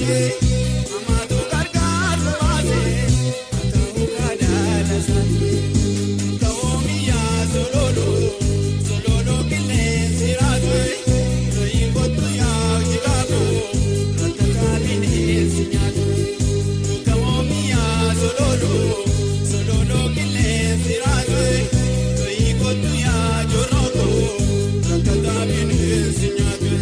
Amaatu gargaaru baasee ata'u kadaala saati. Ka'oomiyaa sololoo sololoo qilleensi raatee looyii kottu yaa jikaakoo rakkataa bineensi nyaatu. Ka'oomiyaa sololoo sololoo qilleensi raatee looyii kottu yaa jorokoo rakkataa bineensi nyaatu.